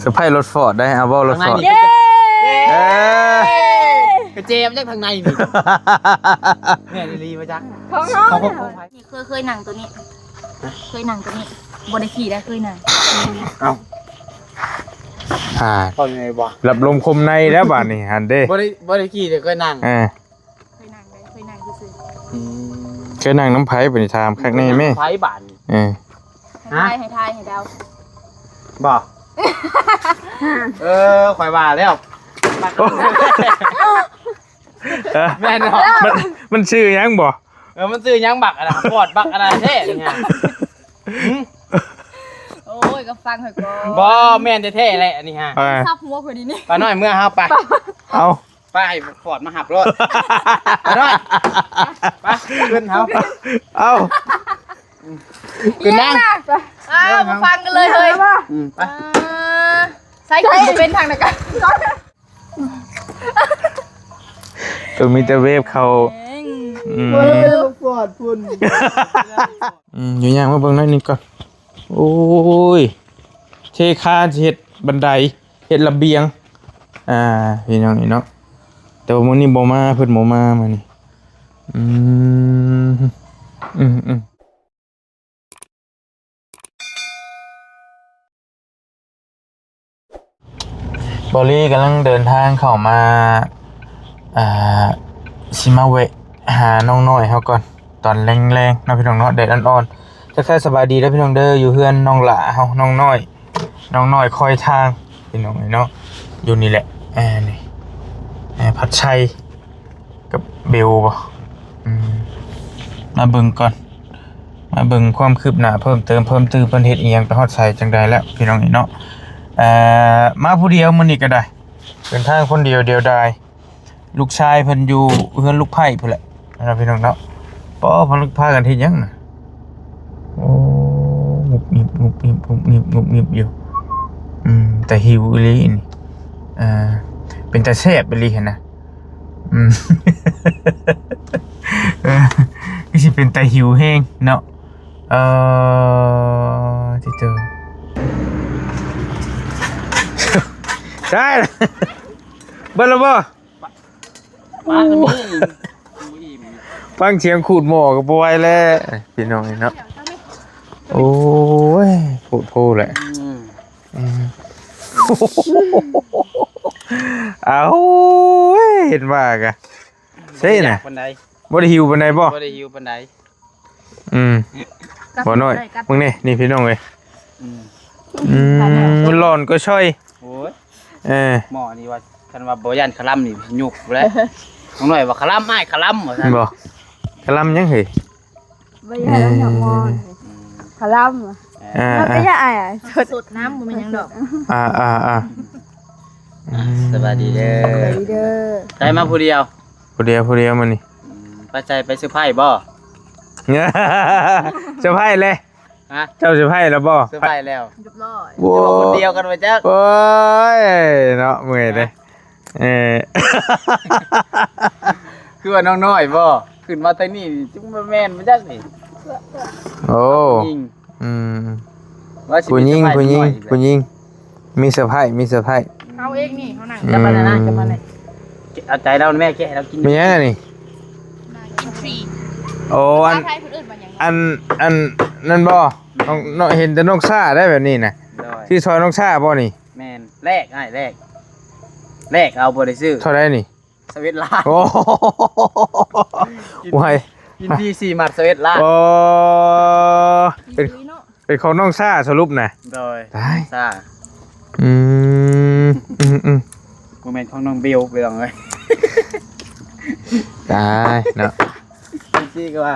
ຕະໄພລົດຟອດໄດ໋ ເອົາເວົ້າລົດຟອດ ເຢ້ ເອີ ກະເຈມຈັກທາງໃນນີ້ ແມ່ນອີ່ຫຼີບໍ່ຈັກ ຂອງເຮົາ ຂອງ ຂອງໃຜ ນີ້ ເຄີຍ ເຄີຍນັ່ງໂຕນີ້ ເຄີຍນັ່ງໂຕນີ້ ບໍ່ໄດ້ຂີ່ໄດ້ ເຄີຍນັ່ງ ເອົ້າ ອ່າ ເວົ້າແນວໃດບໍ່ ລັບລົມຄົມໃນແລ້ວບາດນີ້ ຫັ້ນເດ້ ບໍ່ໄດ້ ບໍ່ໄດ້ຂີ່ແຕ່ເຄີຍນັ່ງ ເອີ ເຄີຍນັ່ງໄດ໋ ເຄີຍນັ່ງຊື່ໆ ອືມ ເຄີຍນັ່ງນຳໃຜບາດນີ້ ຖາມຄັກແນ່ແມ່ ໃຜບາດນີ້ ເອີ ໃຫ້ທາຍ ໃຫ້ທາຍ ໃຫ້ເດົາ ບໍ່ ເອີ ຂ້ອຍວ່າແລ້ວ ແມ່ນບໍ່ ມັນ ມັນຊື່ຫຍັງບໍ່ ເອີ ມັນຊື່ຫຍັງ ບັກອັນນັ້ນ ປອດບັກອັນນັ້ນແທ້ນີ້ຮະ ຫື ໂອ້ຍ ກໍຟັງຂ້ອຍກ່ອນ ບໍ່ ແມ່ນແທ້ໆແຫຼະອັນນີ້ຮະ ເອີ ສັບຫົວຂ້ອຍດີນີ້ ປ້ານ້ອຍ ເມືອເຮົາໄປ ເອົາ ໄປໃຫ້ຟອດມາຮັບໂລດ ໄປໂລດ ໄປ ຂຶ້ນເຮົາ ເອົ້າ ຂຶ້ນນາງ ອ້າວ ບໍ່ຟັງກັນເລີຍເຮີ້ຍ ອືມ ໄປ ອ່າ ໃສ່ຂຶ້ນບໍ່ເປັນທາງໃດກະ ເອີ ມີແຕ່ເວບເຂົ້າ ອືມ ເອີ ຟອດພຸ້ນ ອືມ ຢູ່ຍ່າງມາເບິ່ງໜ້ອຍໜຶ່ງກ່ອນ ໂອ້ຍ ເທຄານຊິເຮັດບັນໄດ ເຮັດລະບຽງ ອ່າ ພີ່ນ້ອງນີ້ເນາະ ແຕ່ວ່າມື້ນີ້ບໍ່ມາ ເພິ່ນບໍ່ມາມື້ນີ້ ອືມ ອືມ ອືມ ບອລລີກຳລັງເດີນທາງເຂົ້າມາ ອ່າ ຊິມາແວະຫານ້ອງນ້ອຍເຮົາກ່ອນ ຕອນແລງໆເນາະ ພີ່ນ້ອງເນາະ ແດດອ່ອນໆ ທັກທາຍສະບາຍດີເດີພີ່ນ້ອງເດີ ຢູ່ເຮືອນນ້ອງຫຼ້າເຮົາ ນ້ອງນ້ອຍ ນ້ອງນ້ອຍຄອຍທາງ ພີ່ນ້ອງເອີຍເນາະ ຢູ່ນີ້ແຫຼະ ອ່າ ນີ້ ອ່າ ພັດໄຊກັບເບວບໍ ອືມ ມາເບິ່ງກ່ອນ ມາເບິ່ງຄວາມຄືບໜ້າເພີ່ມເຕີມ ເພີ່ມຕື່ມ ເພິ່ນເຮັດອີ່ຫຍັງໄປຮອດໃສ ຈັ່ງໃດແລ້ວ ພີ່ນ້ອງເອີຍເນາະ ເອີ ມາຜູ້ດຽວມື້ນີ້ກໍໄດ້ ເດີນທາງຄົນດຽວ ດຽວດາຍ ລູກຊາຍເພິ່ນຢູ່ເຮືອນລູກໃພ້ພຸ້ນແຫຼະ ເນາະ ພີ່ນ້ອງເນາະ ປ້ອ ພາກັນເຮັດຫຍັງນະ ໂອ້ ງຸບງິບ ງຸບງິບ ງຸບງິບ ງຸບງິບຢູ່ ອືມ ຕາຫິວອີ່ຫຼີນີ້ ອ່າ ເປັນຕາແຊບອີ່ຫຼີຫັ້ນນະ ອືມ ເອີ ຄືຊິເປັນຕາຫິວແຮງເນາະ ເອີ ຕິໂຕ ໄດ້ລະ ເບິດລະບໍ່? ປາ ປາ ມັນມີ ມັນບໍ່ອີ່ມ ຟັງສຽງຂູດໝໍ້ກໍບໍ່ໄຫວແລ້ວ ພີ່ນ້ອງເນາະ ໂອ້ຍ ໂພດໂພແຫຼະ ອືມ ອືມ ເອົາ ເຫັນວ່າກະ ເຊນະ ປານໃດ ບໍ່ໄດ້ຫິວປານໃດບໍ່? ບໍ່ໄດ້ຫິວປານໃດ ອືມ ບໍ່ນ້ອຍ ເບິ່ງນີ້ ນີ້ພີ່ນ້ອງເອີຍ ອືມ ອືມ ຮ້ອນກໍຊ່ອຍ ໂອ້ຍ ເອີ ໝໍນີ້ວ່າ ຄັນວ່າບໍ່ຢ້ານຄະລຳນີ້ຍຸບແລ້ວ ນ້ອງນ້ອຍວ່າຄະລຳ ອ້າຍຄະລຳວ່າຊັ້ນ ບໍ່ ຄະລຳຫຍັງເຮີ້ຍ ບໍ່ຢ້ານ ເອີ ຄະລຳ ອ່າ ມັນກໍຢ່າອາຍ ສົດນ້ຳ ບໍ່ແມ່ນຫຍັງດອກ ອ່າ ອ່າ ອ່າ ອືມ ສະບາຍດີເດີ ສະບາຍດີເດີ ໄດ້ມາຜູ້ດຽວ ຜູ້ດຽວ ຜູ້ດຽວມື້ນີ້ ອືມ ໄປໃສ ໄປເຊີໄພບໍ່? ເຊີໄພແຫຼະ ຮະ ເຈົ້າເຊີໄພແລ້ວບໍ່? ເຊີໄພແລ້ວ ຮຽບຮ້ອຍ ໂອ້ ເຈົ້າຄົນດຽວກັນບໍ່ຈັກ ໂອ້ຍ ເນາະ ເມື່ອຍເດ້ ຮະ ເອີ ຄືວ່ານ້ອງນ້ອຍບໍ່? ຂຶ້ນມາທາງນີ້ ຈຶ່ງບໍ່ແມ່ນບໍ່ຈັກນີ້ ໂອ້ ຜູ້ຍິງ ອືມ ວ່າຊິ ຜູ້ຍິງ ຜູ້ຍິງ ຜູ້ຍິງ ມີເຊີໄພ ມີເຊີໄພ ເຮົາເອງນີ້ ເຮົານັ່ງ ອືມ ຈັບມາແລ້ວນະ ຈັບມາແລ້ວ ເອົາໃຈລາວແມ່ ແກະໃຫ້ລາວກິນ ມີຫຍັງອັນນີ້? ກິນຟຣີ ໂອ້ ອັນ ພາສາໄທເພິ່ນເອີ້ນວ່າຫຍັງ? ອັນ ອັນນັ້ນບໍ່? ນ້ອງ ນ້ອງເຫັນແຕ່ນ້ອງຊາໄດ໋ແບບນີ້ນະ ໂດຍ ຊິຊ່ອຍນ້ອງຊາບໍ່ນີ້? ແມ່ນ ແລກ ອ້າຍ ແລກ ແລກເອົາ ບໍ່ໄດ້ຊື້ ເທົ່າໃດນີ້? ຊາວເອັດລ້ານ ໂອ້ ກິນ ໂອ້ຍ ກິນຟຣີສີ່ໝັດ ຊາວເອັດລ້ານ ໂອ້ ເປັນ ເປັນຂອງນ້ອງຊາສະຫຼຸບນະ ໂດຍ ຕາຍ ນ້ອງຊາ ອືມ ອືມ ອືມ ບໍ່ແມ່ນຂອງນ້ອງເບວ ພີ່ນ້ອງເອີຍ ຕາຍເນາະ ເອັຟຊີກໍວ່າ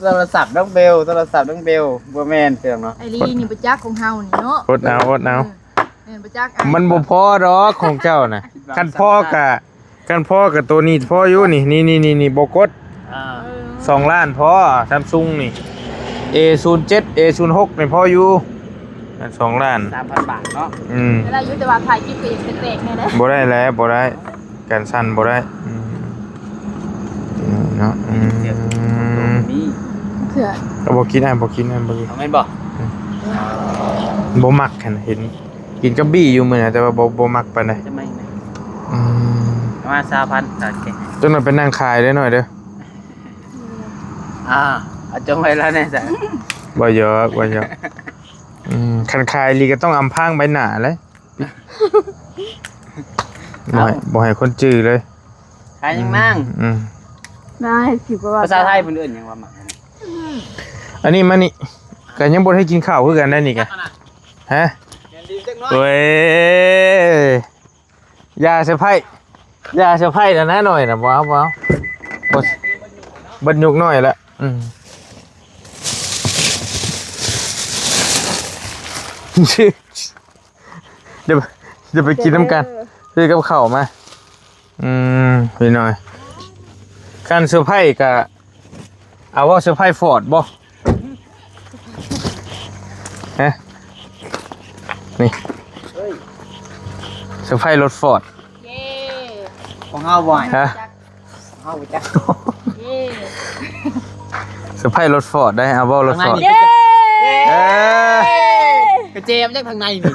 ໂທລະສັບນ້ອງເບວ ໂທລະສັບນ້ອງເບວ ບໍ່ແມ່ນ ພີ່ນ້ອງເນາະ ໄອລີນີ້ບໍ່ຈັກຂອງເຮົານີ້ເນາະ ອົດເອົາ ອົດເອົາ ເອີ ແມ່ນບໍ່ຈັກ ມັນບໍ່ພໍດອກຂອງເຈົ້ານະ ຄັນພໍກະ ຄັນພໍກະໂຕນີ້ພໍຢູ່ນີ້ ນີ້ໆໆໆ ບໍ່ກົດ ອ່າ ເອີ ສອງລ້ານພໍ ຊຳຊຸງນີ້ ເອສູນເຈັດ ເອສູນຫົກນີ້ພໍຢູ່ ອັນສອງລ້ານ ສາມພັນບາດເນາະ ອືມ ໄດ້ຢູ່ ແຕ່ວ່າຖ່າຍຄລິບກໍຢາກແຕກໆແດ່ເດ້ ບໍ່ໄດ້ແຫຼະ ບໍ່ໄດ້ ກັນສັ່ນບໍ່ໄດ້ ອືມ ເນາະ ອືມ ເສື້ອ ກໍບໍ່ກິນ ອ່ະ ບໍ່ກິນ ອ່ະ ບໍ່ກິນ ເອົາແມ່ນບໍ່? ອືມ ບໍ່ມັກຫັ້ນ ເຫັນ ກິນກັບບີຢູ່ມື້ນະ ແຕ່ວ່າບໍ່ ບໍ່ມັກປານໃດ. ຈະໄໝ ອືມ ປະມານຊາວພັນ. ໂອເຄ ຈັກໜ່ອຍໄປນັ່ງຂາຍເດີ້ນ້ອຍເດີ້. ອ່າ ເອົາຈົ່ງໄວ້ລະແດ່ຊະ. ບໍ່ຫຍອກ ບໍ່ຫຍອກ. ອືມ ຄັນຂາຍອີ່ຫຼີກໍຕ້ອງອຳພາງໃບໜ້າແຫຼະ. ບໍ່ໃຫ້ ເອົ້າ ບໍ່ໃຫ້ຄົນຈື່ເລີຍ. ຂາຍຫຍັງນາງ? ອືມ ນາງເຮັດຄລິບກໍວ່າ ພາສາໄທເພິ່ນເອີ້ນຫຍັງວ່າໝາກອັນນີ້? ອັນນີ້ມານີ້ ກໍຍັງບໍ່ໄດ້ກິນເຂົ້າຄືກັນໄດ໋ນີ້ກະ. ຮະ? ໂອ້ຍ ຢ່າເຊີໄພ ຢ່າເຊີໄພແລ້ວນະ ນ້ອຍນະ. ບໍ່ເອົາ ບໍ່ເອົາ ບໍ່ ເບິດຍຸກນ້ອຍລະ. ອືມ ດຽວ ດຽວໄປກິນນຳກັນ ຊື້ກັບເຂົ້າມາ. ອືມ ພີ່ນ້ອງ ຄັນເຊີໄພກະ ເອົາບໍ່ ເຊີໄພຟອດບໍ່? ຮະ? ນີ້ ເຊີໄພລົດຟອດ. ເຢ້ ຂອງເຮົາບໍ່? ຮະ? ເຮົາບໍ່ຈັກ. ເຢ້ ເຊີໄພລົດຟອດໄດ໋. ເອົາບໍ່ລົດຟອດ? ເຢ້ ເອີ ກະເຈມາຈາກທາງໃນນີ້.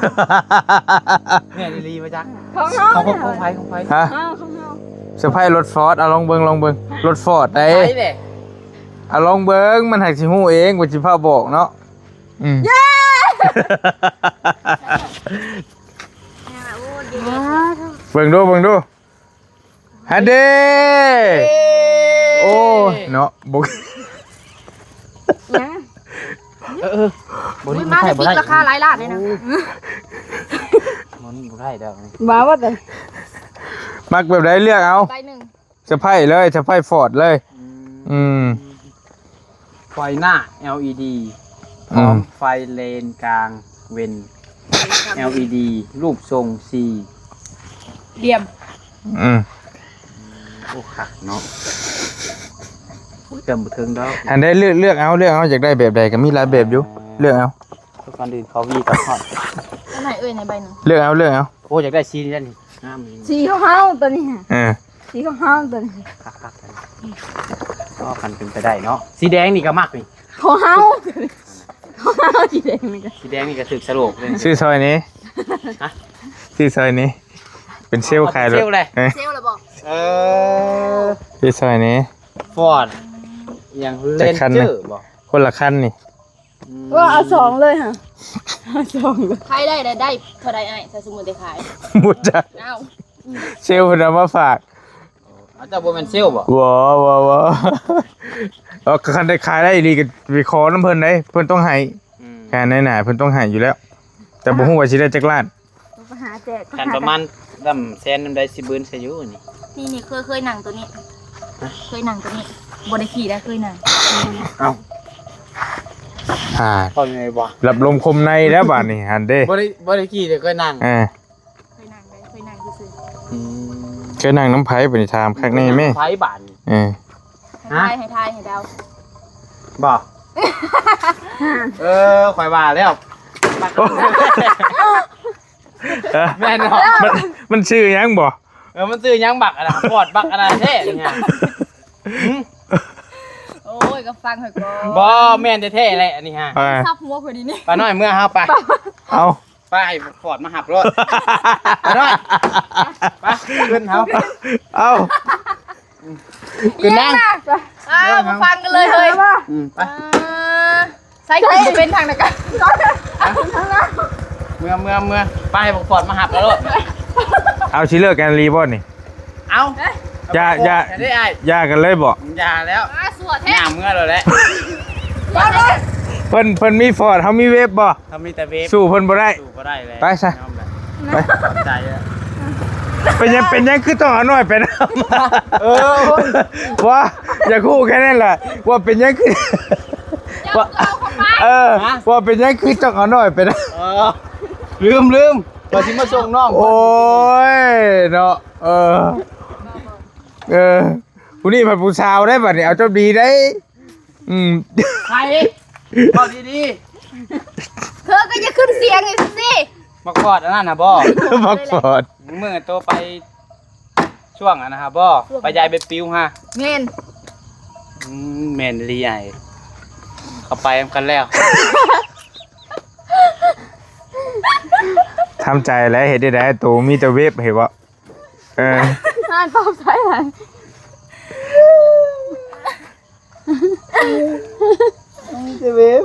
ແມ່ນອີ່ຫຼີບໍ່ຈັກ. ຂອງເຮົາ ຂອງ ຂອງໃຜ? ຂອງໃຜ? ຮະ? ເຮົາ ຂອງເຮົາ. ເຊີໄພລົດຟອດ ເອົາລອງເບິ່ງ ລອງເບິ່ງ ລົດຟອດໄດ໋. ເອົາລອງເບິ່ງ ມັນຫາກຊິຮູ້ເອງ ບໍ່ຊິພາບອກເນາະ. ອືມ ເຢ້ ເບິ່ງດູ ເບິ່ງດູ. ຫັ້ນເດ້ ເອີ ໂອ້ຍເນາະ ບໍ່ ຫຍັງ ເອີ ເອີ ບໍ່ ອຸ້ຍ ນີ້ ມາ ໃຊ້ບໍ່ໄດ້ ລາຄາຫຼາຍລ້ານເລີຍນະ. ໂອ້ຍ ມັນບໍ່ໄດ້ດອກນີ້ ວ່າວ່າແຕ່ ມັກແບບໃດເລືອກເອົາ ໃບໜຶ່ງ ເຊີໄພເລີຍ ເຊີໄພຟອດເລີຍ. ອືມ ອືມ ໄຟໜ້າ ແອລອີດີ ອືມ ພ້ອມໄຟເລນກາງເວັນ ແອລອີດີ ຮູບຊົງສີ່ຫຼ່ຽມ. ອືມ ໂອ້ ຄັກເນາະ. ໂອ້ຍ ຈຳບໍ່ເຖິງດອກ. ອັນໃດເລືອກ ເລືອກເອົາ ເລືອກເອົາ ຢາກໄດ້ແບບໃດກໍມີຫຼາຍແບບຢູ່. ເອີ ເລືອກເອົາ. ກ່ອນອື່ນເຂົາມີກັບຮອດ ອັນໃດເອີຍ ໃນໃບໜຶ່ງ ເລືອກເອົາ ເລືອກເອົາ. ໂອ້ ຢາກໄດ້ສີນີ້ ງາມ ສີຂອງເຮົາຕົວນີ້. ເອີ ສີຂອງເຮົາຕົວນີ້ ຄັກໆ. ອໍ ຄັນເປັນໄປໄດ້ເນາະ ສີແດງນີ້ກໍມັກນີ້ ຂອງເຮົາ ຂອງເຮົາ ສີແດງນີ້ກໍ ສີແດງນີ້ກໍຖືກສະໂຫຼກເລີຍ. ຊື້ຊ່ອຍນີ້ ຮະ? ຊື້ຊ່ອຍນີ້ ເປັນເຊວຂາຍລົດ ເຊວແຫຼະ ເອີ ເຊວແລ້ວບໍ່? ເອີ ຊື້ຊ່ອຍນີ້ ຟອດ ຫຍັງ ແລນເຈີບໍ່? ຄົນລະຄັນນີ້. ອືມ ວ່າເອົາສອງເລີຍຫະ ເອົາສອງເລີຍ. ຂາຍໄດ້ ໄດ້ ໄດ້ເທົ່າໃດອ້າຍ ຖ້າສົມມຸດໄດ້ຂາຍ? ບໍ່ຈັກ ອ້າວ ເຊວເພິ່ນເອົາມາຝາກ. ເຈົ້າບໍ່ແມ່ນເຊວບໍ່? ບໍ່ ບໍ່ ບໍ່. ເອີ ຄັນໄດ້ຂາຍໄດ້ອີ່ຫຼີກໍໄປຂໍນຳເພິ່ນເດ້ ເພິ່ນຕ້ອງໃຫ້. ອືມ ແມ່ນ ນາຍໜ້າເພິ່ນຕ້ອງໃຫ້ຢູ່ແລ້ວ ແຕ່ບໍ່ຮູ້ວ່າຊິໄດ້ຈັກລ້ານ. ຕ້ອງໄປຫາແຈກ ຄັນປະມານລຳແສນນຳໃດຊິບືນໃສ່ຢູ່ນີ້. ນີ້ ນີ້ ເຄີຍ ເຄີຍນັ່ງໂຕນີ້ ຮະ? ເຄີຍນັ່ງໂຕນີ້ ບໍ່ໄດ້ຂີ່ໄດ້ ເຄີຍນັ່ງ. ເອົ້າ ອ່າ ເວົ້າຍັງໄງບໍ່? ລັບລົມຄົມໃນແລ້ວບາດນີ້ ຫັ້ນເດ້. ບໍ່ໄດ້ ບໍ່ໄດ້ຂີ່ ແຕ່ເຄີຍນັ່ງ. ເອີ ເຄີຍນັ່ງໄດ້ ເຄີຍນັ່ງຊື່ໆ. ອືມ ເຄີຍນັ່ງນຳໃຜ? ບາດນີ້ຖາມຄັກແນ່ແມ່. ໃຜບາດນີ້? ເອີ ໃຫ້ທາຍ ໃຫ້ທາຍ ໃຫ້ເດົາ. ບໍ່ ເອີ ຂ້ອຍວ່າແລ້ວ. ເອີ ແມ່ນບໍ່? ມັນ ມັນຊື່ຫຍັງບໍ່? ເອີ ມັນຊື່ຫຍັງ? ບັກອັນນັ້ນ ປອດບັກອັນນັ້ນແທ້ນີ້. ຫື? ໂອ້ຍ ກໍຟັງຂ້ອຍກ່ອນ. ບໍ່ແມ່ນແທ້ໆແຫຼະອັນນີ້ຫາ. ເອີ ສັບຫົວຂ້ອຍນີ້. ປ້ານ້ອຍ ເມືອເຮົາໄປ. ເອົາ ໄປໃຫ້ປອດມາຮັບໂລດ. ປ້ານ້ອຍ ໄປ ຂຶ້ນເຮົາ. ເອົາ ຂຶ້ນນາງ. ອ້າວ ບໍ່ຟັງກັນເລີຍເຮີ້ຍ. ອືມ ໄປ. ເອີ ໃສ່ຂຶ້ນບໍ່ເປັນທາງໃດກະ ເມືອ ເມືອ ໄປໃຫ້ບັກຟອດມາຮັບແລ້ວໂລດ. ເອົາ ຊິເລີກກັນອີ່ຫຼີບໍ່ນີ້? ເອົາ ຢ່າ ຢ່າ ຢ່າກັນເລີຍບໍ່? ຢ່າແລ້ວ ອ່າ ຊົ່ວແທ້ ຍ່າງເມືອແລ້ວແຫຼະ. ເພິ່ນ ເພິ່ນມີຟອດ ເຮົາມີເວບບໍ່? ເຮົາມີແຕ່ເວບ ສູ້ເພິ່ນບໍ່ໄດ້ ສູ້ບໍ່ໄດ້ເລີຍ. ໄປຊະ ຍອມແຫຼະ ໄປ. ຂອບໃຈ. ເປັນຫຍັງ ເປັນຫຍັງຄືຕ້ອງເອົານ້ອຍໄປນຳ? ເອີ ວ່າ ຢາກຮູ້ແຄ່ນັ້ນແຫຼະ ວ່າເປັນຫຍັງຄື ວ່າ ເອີ ວ່າເປັນຫຍັງຄືຕ້ອງເອົານ້ອຍໄປນຳ? ເອີ ລືມ ລືມ ວ່າຊິມາສົ່ງນ້ອງ. ໂອ້ຍເນາະ. ເອີ ເອີ ຜູ້ນີ້ພັດຜູ້ສາວໄດ໋ ບັດນີ້ເອົາເຈົ້າດີໄດ໋. ອືມ ໃຜ ເວົ້າດີໆ. ເທີກໍຢ່າຂຶ້ນສຽງຈັ່ງຊີ້. ບັກຟອດອັນນັ້ນນະບໍ່? ບັກຟອດ ມື້ໂຕໄປຊ່ວງອັນນັ້ນຫາບໍ່? ໄປຢາຍໃບປິວຫາ. ແມ່ນ. ອືມ ແມ່ນອີ່ຫຼີອ້າຍ ເຂົາໄປນຳກັນແລ້ວ. ທຳໃຈແລ້ວ ເຮັດໄດ້ໃດ ໂຕມີແຕ່ເວັບ ເຫັນບໍ່? ເອີ ງານປອບໃຊ້ຫຍັງ? ມີແຕ່ເວັບ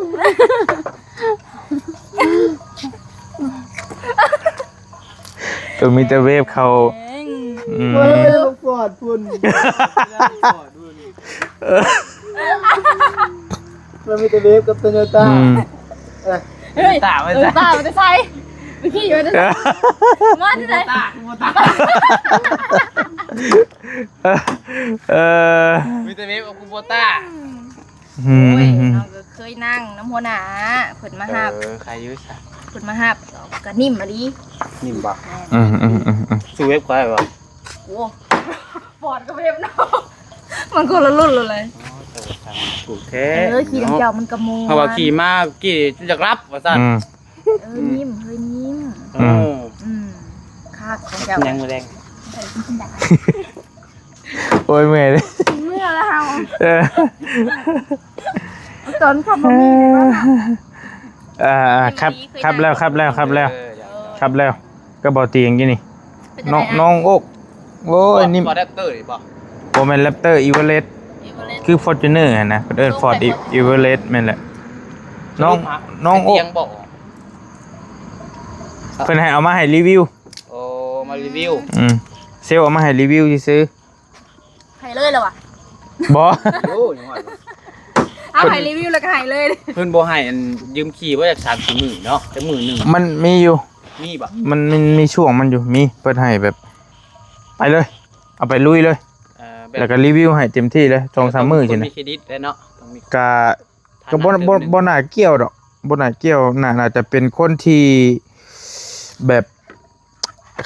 ໂຕມີແຕ່ເວັບເຂົ້າ ເອງ ອືມ ໂອ້ຍ ລົງຟອດພຸ້ນ ມັນມີແຕ່ເວັບກັບໂຕໂຍຕ້າ ອືມ ເອີ ເຮີ້ຍ ໂຕໂຍຕ້າ ໂຕໂຍຕ້າ ມັນຈະໃສ່ ໄປຂີ່ຢູ່ ມາທີ່ໃດ? ເອີ ມີແຕ່ເວັບກັບຄູໂບຕ້າ ອືມ ໂອ້ຍ ເຮົາກໍເຄີຍນັ່ງນຳຫົວໜ້າ ເພິ່ນມາຮັບ ເອີ ໃຄຢູ່ຊະ ເພິ່ນມາຮັບ ກໍນິ້ມອີ່ຫຼີ ນິ້ມບໍ່? ແມ່ນ ອືມໆໆໆ ສູ້ເວັບຂ້ອຍບໍ່? ໂອ້ ຟອດກັບເວັບເນາະ ມັນຄົນລະລຸ້ນໂລດເລີຍ ໂອ້ ໂອເຄ ເອີ ຂີ່ນຳເຈົ້າມັນກໍມ່ວນ ເພາະວ່າຂີ່ມາກີ້ຢາກຫຼັບວ່າຊັ້ນ ອືມ ເອີ ຍິ້ມ ເຮີ້ຍ ຍິ້ມ ເອີ ອືມ ອືມ ຄັກຂອງເຈົ້າ ຍັງບໍ່ແລງ ໂອ້ຍ ເມື່ອຍເດ້ ເມື່ອຍແລ້ວເຮົາ ເອີ ຕອນຂັບບໍ່ມີ ອ່າ ຂັບ ຂັບແລ້ວ ຂັບແລ້ວ ຂັບແລ້ວ ເອີ ຂັບແລ້ວ ກັບບໍ່ຕຽງຢູ່ນີ້ ເປັນຈັ່ງໃດ ນ້ອງ ນ້ອງອົກ ໂອ້ຍ ນີ້ Ford Raptor ນີ້ບໍ່? ບໍ່ແມ່ນ Raptor Everest Everest ຄື Fortuner ຫັ້ນນະ ເພິ່ນເອີ້ນ Ford Everest ແມ່ນແຫຼະ ນ້ອງ ນ້ອງອົກ ເພິ່ນໃຫ້ເອົາມາໃຫ້ຣີວິວ ໂອ້ ມາຣີວິວ ອືມ ເຊວເອົາມາໃຫ້ຣີວິວຊື່ໆ ໃຫ້ເລີຍລະຫວາ? ບໍ່ ໂອ້ ຍັງວ່າ ເອົາໃຫ້ຣີວິວແລ້ວກໍໃຫ້ເລີຍ ເພິ່ນບໍ່ໃຫ້ອັນຢືມຂີ່ບໍ່ ຈັກສາມສີ່ມື້ເນາະ ຈັກມື້ໜຶ່ງ ມັນມີຢູ່ ມີບໍ່? ມັນ ມັນມີຊ່ວງມັນຢູ່ ມີ ເພິ່ນໃຫ້ແບບ ໄປເລີຍ ເອົາໄປລຸຍເລີຍ ເອີ ແບບ ແລ້ວກໍຣີວິວໃຫ້ເຕັມທີ່ເລີຍ ສອງສາມມື້ຊີ້ນະ ມີເຄຣດິດແຫຼະເນາະ ຕ້ອງມີ ກະ ກໍບໍ່ ບໍ່ ບໍ່ໜ້າກ່ຽວດອກ ບໍ່ໜ້າກ່ຽວ ໜ້າ ໜ້າຈະເປັນຄົນທີ່ແບບ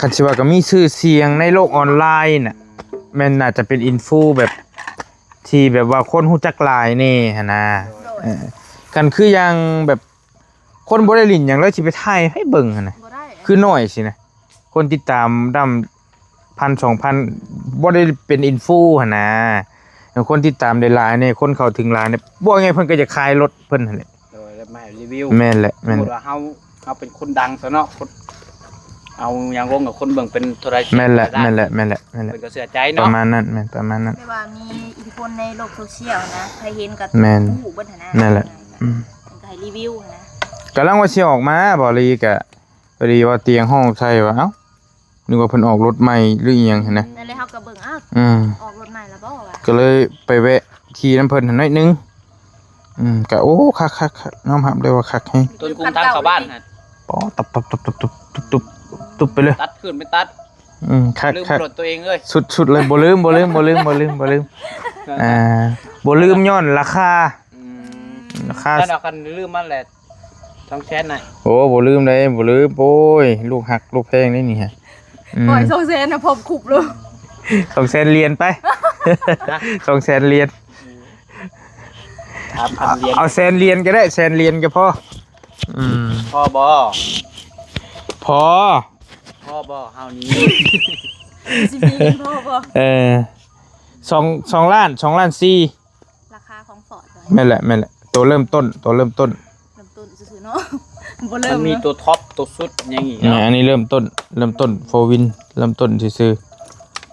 ຄັນຊິວ່າກໍມີຊື່ສຽງໃນໂລກອອນລາຍນະ ແມ່ນໜ້າຈະເປັນອິນຟູແບບ ທີ່ແບບວ່າຄົນຮູ້ຈັກຫຼາຍແດ່ຫັ້ນນະ ໂດຍ ເອີ ຄັນຄືຢ່າງແບບ ຄົນບໍ່ໄດ້ຫຼິ້ນຫຍັງເລີຍ ຊິໄປຖ່າຍໃຫ້ເບິ່ງຫັ້ນນະ ບໍ່ໄດ້ ຄືນ້ອຍຊີ້ນະ ຄົນຕິດຕາມດຳ ພັນ ສອງພັນ ບໍ່ໄດ້ເປັນອິນຟູຫັ້ນນະ ຄົນຕິດຕາມໄດ້ຫຼາຍແດ່ ຄົນເຂົ້າເຖິງຫຼາຍແດ່ ເວົ້າງ່າຍເພິ່ນກໍຢາກຂາຍລົດເພິ່ນຫັ້ນແຫຼະ ໂດຍ ແລ້ວມາໃຫ້ຣີວິວ ແມ່ນແຫຼະ ແມ່ນ ສົມມຸດວ່າເຮົາ ເຮົາເປັນຄົນດັງຊະເນາະ ຄົນ ເອົາຫຍັງລົງກັບຄົນເບິ່ງເປັນເທົ່າໃດ ແມ່ນແຫຼະ ແມ່ນແຫຼະ ແມ່ນແຫຼະ ແມ່ນແຫຼະ ເພິ່ນກໍເຊື່ອໃຈເນາະ ປະມານນັ້ນ ແມ່ນປະມານນັ້ນ ແຕ່ວ່າມີອິດທິພົນໃນໂລກໂຊຊຽວນະ ໃຜເຫັນກໍ ແມ່ນ ຮູ້ເບິດຫັ້ນນະ ແມ່ນແຫຼະ ອືມ ເພິ່ນກໍໃຫ້ຣີວິວຫັ້ນນະ ກຳລັງວ່າຊິອອກມາ ບໍ່ລີກໍ ພໍດີວ່າຕຽງຮ້ອງໃສ່ວ່າ ເອົ້າ ນຶກວ່າເພິ່ນອອກລົດໃໝ່ຫຼືອີ່ຫຍັງຫັ້ນນະ ນັ້ນແຫຼະ ເຮົາກໍເບິ່ງ ອ້າວ ອືມ ອອກລົດໃໝ່ແລ້ວບໍ່ວະ ກໍເລີຍໄປແວະຂີ່ນຳເພິ່ນໜ້ອຍໜຶ່ງ ອືມ ກໍ ໂອ້ ຄັກໆໆ ຍອມຮັບເລີຍວ່າຄັກແຮງ ຕົ້ນກຸງທາງເຂົ້າບ້ານຫັ້ນ ປໍ ຕັບໆໆໆ ຕຸບໆໆ ຕຸບໄປເລີຍ ຕັດຂຶ້ນໄປຕັດ ອືມ ຄັກໆ ລືມລົດຕົວເອງເລີຍ ສຸດໆເລີຍ ບໍ່ລືມ ບໍ່ລືມ ບໍ່ລືມ ບໍ່ລືມ ບໍ່ລືມ ອ່າ ບໍ່ລືມຍ້ອນລາຄາ ອືມ ລາຄາ ແລ້ວຄັນລືມມັນແຫຼະ ສອງແສນນະ ໂອ້ ບໍ່ລືມເດ້ ບໍ່ລືມ ໂອ້ຍ ລູກຮັກລູກແພງເດ້ນີ້ຮະ ອືມ ໂອ້ຍ ສອງແສນນະ ພ້ອມຄຸບໂລດ ສອງແສນຫຼຽນໄປ ສອງແສນຫຼຽນ ສາມພັນຫຼຽນ ເອົາແສນຫຼຽນກໍໄດ້ ແສນຫຼຽນກໍພໍ ອືມ ພໍບໍ່? ພໍ ພໍບໍ່? ເຮົານີ້ ຊິມີເງິນພໍບໍ່? ເອີ ສອງ ສອງລ້ານ ສອງລ້ານສີ່ ລາຄາຂອງຟອດ ແມ່ນແຫຼະ ແມ່ນແຫຼະ ໂຕເລີ່ມຕົ້ນ ໂຕເລີ່ມຕົ້ນ ເລີ່ມຕົ້ນຊື່ໆເນາະ ບໍ່ເລີ່ມ ມັນມີ ເນາະ ໂຕທັອບ ໂຕສຸດຫຍັງອີກ ແມ່ນ ເນາະ ອັນນີ້ເລີ່ມຕົ້ນ ເລີ່ມຕົ້ນ ໂຟວິນ ເລີ່ມຕົ້ນຊື່ໆ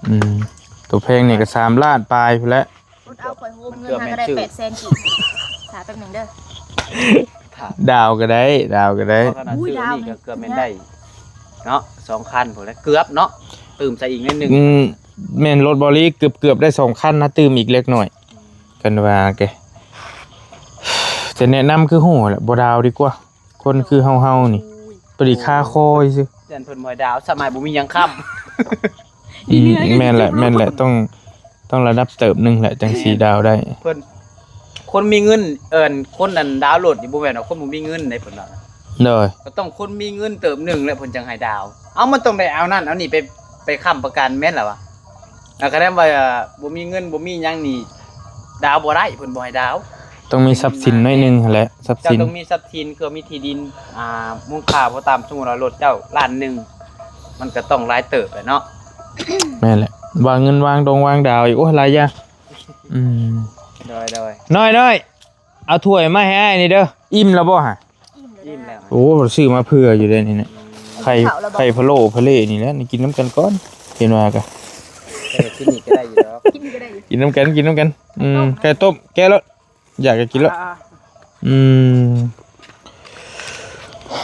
ອືມ ໂຕແພງນີ້ກໍສາມລ້ານປາຍພຸ້ນແຫຼະ ອົດເອົາ ຂ້ອຍໂຮມເງິນຫາກໍໄດ້ແປດແສນກີບ ຖ້າແປັບໜຶ່ງເດີ ດາວກໍໄດ້ ດາວກໍໄດ້ ເພາະຂະໜາດຊື້ນີ້ກໍເກືອບແມ່ນໄດ້ເນາະ ສອງຄັນພຸ້ນແຫຼະ ເກືອບເນາະ ຕື່ມໃສ່ອີກໜ້ອຍໜຶ່ງ ອືມ ແມ່ນ ລົດບໍລີເກືອບໆໄດ້ສອງຄັນນະ ຕື່ມອີກເລັກນ້ອຍ ກັນວ່າແກ ຈະແນະນຳຄືຮູ້ແຫຼະ ບໍ່ດາວດີກວ່າ ຄົນຄືເຮົາໆນີ້ ໂອ້ຍ ພໍດີຄາຄໍຊື່ ຢ້ານເພິ່ນບໍ່ໃຫ້ດາວ ສະໄໝບໍ່ມີຫຍັງຄ້ຳ ອືມ ແມ່ນແຫຼະ ແມ່ນແຫຼະ ຕ້ອງ ຕ້ອງລະດັບເຕີບໜຶ່ງແຫຼະ ຈັ່ງຊິດາວໄດ້ ເພິ່ນ ຄົນມີເງິນ ເອີ້ນ ຄົນນັ້ນດາວໂລດນີ້ ບໍ່ແມ່ນວ່າຄົນບໍ່ມີເງິນເດ້ ເພິ່ນວ່າ ໂດຍ ກໍຕ້ອງຄົນມີເງິນເຕີບໜຶ່ງແຫຼະ ເພິ່ນຈັ່ງໃຫ້ດາວ ເອົ້າ ມັນຕ້ອງໄດ້ເອົານັ້ນເອົານີ້ໄປ ໄປຄ້ຳປະກັນ ແມ່ນລະວະ ອ່າ ຄະແນນວ່າບໍ່ມີເງິນບໍ່ມີຫຍັງນີ້ ດາວບໍ່ໄດ້ ເພິ່ນບໍ່ໃຫ້ດາວ ຕ້ອງມີຊັບສິນໜ້ອຍໜຶ່ງຫັ້ນແຫຼະ ຊັບສິນ ເຈົ້າຕ້ອງມີຊັບສິນ ຄືມີທີ່ດິນ ອ່າ ມູນຄ່າບໍ່ຕ່ຳ ສົມມຸດວ່າລົດເຈົ້າລ້ານໜຶ່ງ ມັນກໍຕ້ອງຫຼາຍເຕີບແຫຼະເນາະ ແມ່ນແຫຼະ ວາງເງິນວາງດົງວາງດາວອີກ ໂອ້ຍ ຫຼາຍຢ່າງ ອືມ ໂດຍໆ ນ້ອຍໆ ເອົາຖ້ວຍມາໃຫ້ອ້າຍນີ້ເດີ ອີ່ມແລ້ວບໍ່ຫະ? ອີ່ມແລ້ວ ໂອ້ ຊື້ມາເຜື່ອຢູ່ເດ້ນີ້ນະ ໄຂ່ ເຂົ້າແລ້ວບໍ່? ໄຂ່ພະໂລ້ພະເລນີ້ແຫຼະ ນີ້ກິນນຳກັນກ່ອນ ເຫັນວ່າກະ ເອີ ກິນນີ້ກໍໄດ້ຢູ່ດອກ ກິນນີ້ກໍໄດ້ຢູ່ ກິນນຳກັນ ກິນນຳກັນ ອືມ ໄຂ່ຕົ້ມ ໄຂ່ຕົ້ມ ແກະໂລດ ຢາກກໍກິນໂລດ ອ່າ ອືມ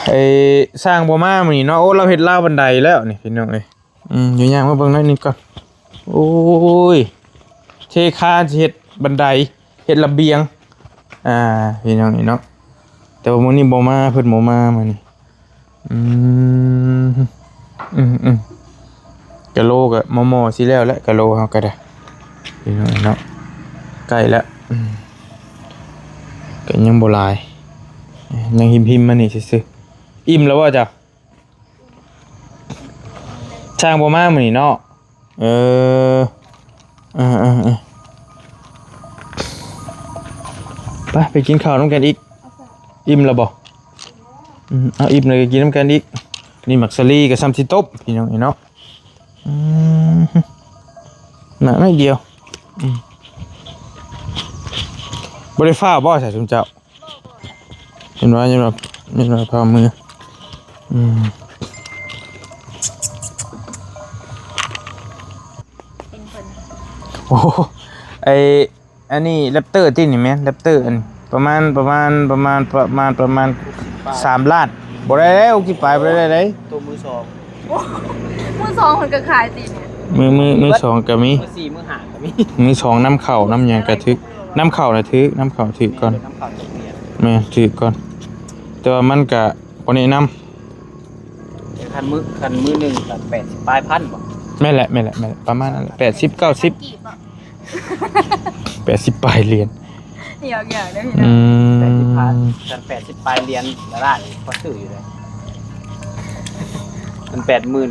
ໄອ້ຊ່າງບໍ່ມາມື້ນີ້ເນາະ ໂອ້ ລາວເຮັດລາວບັນໄດແລ້ວນີ້ ພີ່ນ້ອງເອີຍ. ອືມ ດຽວຍ່າງມາເບິ່ງໜ້ອຍໜຶ່ງກ່ອນ ໂອ້ຍ ເທຄານຊິເຮັດບັນໄດ ເຮັດລະບຽງ ອ່າ ພີ່ນ້ອງນີ້ເນາະ ແຕ່ວ່າມື້ນີ້ບໍ່ມາ ເພິ່ນບໍ່ມາມື້ນີ້ ອືມ ອືມ ອືມ ກະໂລກະມໍ່ໆຊິແລ້ວແຫຼະ ກະໂລເຮົາກະໄດ້ ພີ່ນ້ອງເນາະ ໃກ້ແລ້ວ ອືມ ກະຍັງບໍ່ຫຼາຍ ຍັງຫິມໆມານີ້ຊື່ໆ ອີ່ມແລ້ວບໍ່ເຈົ້າ? ຊ່າງບໍ່ມາມື້ນີ້ເນາະ ເອີ ເອີໆໆ ໄປ ໄປກິນເຂົ້ານຳກັນອີກ ອີ່ມແລ້ວບໍ່? ອືມ ເອົາ ອີ່ມແລ້ວກໍກິນນຳກັນອີກ ນີ້ໝາກສາລີກໍຊ່ຳຊິຕົບ ພີ່ນ້ອງເອີຍເນາະ ອືມ ໜ້ອຍດຽວ ອືມ ບໍ່ໄດ້ຟ້າວບໍ່ ໃສ່ຊຸມເຈົ້າ? ເຫັນວ່າ ເຫັນວ່າ ເຫັນວ່າພາມື ອືມ ໂອ້ ໄອ້ ອັນນີ້ແຣັບເຕີຕິ ນີ້ແມ່ນແຣັບເຕີ ອັນປະມານ ປະມານ ປະມານ ປະມານ ປະມານສາມລ້ານ ບໍ່ໄດ້ແລ້ວ ຫົກສິບປາຍ ບໍ່ໄດ້ໄດ໋ ໂຕມືສອງ ໂອ້ ມືສອງເພິ່ນກໍຂາຍຕິ ມື ມື ມືສອງກໍມີ ມືສີ່ ມືຫ້າກໍມີ ມືສອງນຳເຂົ້ານຳຫຍັງກໍຖືກ ນຳເຂົ້ານະຖືກ ນຳເຂົ້າຖືກກ່ອນ ນຳເຂົ້າຖືກ ແມ່ນຖືກກ່ອນ ແຕ່ວ່າມັນກະບໍ່ແນະນຳ ຄັນມື້ ຄັນມື້ໜຶ່ງກໍແປດສິບປາຍພັນບໍ່? ແມ່ນແຫຼະ ແມ່ນແຫຼະ ແມ່ນແຫຼະ ປະມານນັ້ນແຫຼະ ແປດສິບ ເກົ້າສິບ ແປດສິບປາຍຫຼຽນ ຫຍອກໆເດີພີ່ນ້ອງ ອືມ ແປດສິບພັນ ຄັນແປດສິບປາຍຫຼຽນດາລານີ້ພໍຊື້ຢູ່ເດ້ ມັນແປດໝື່ນ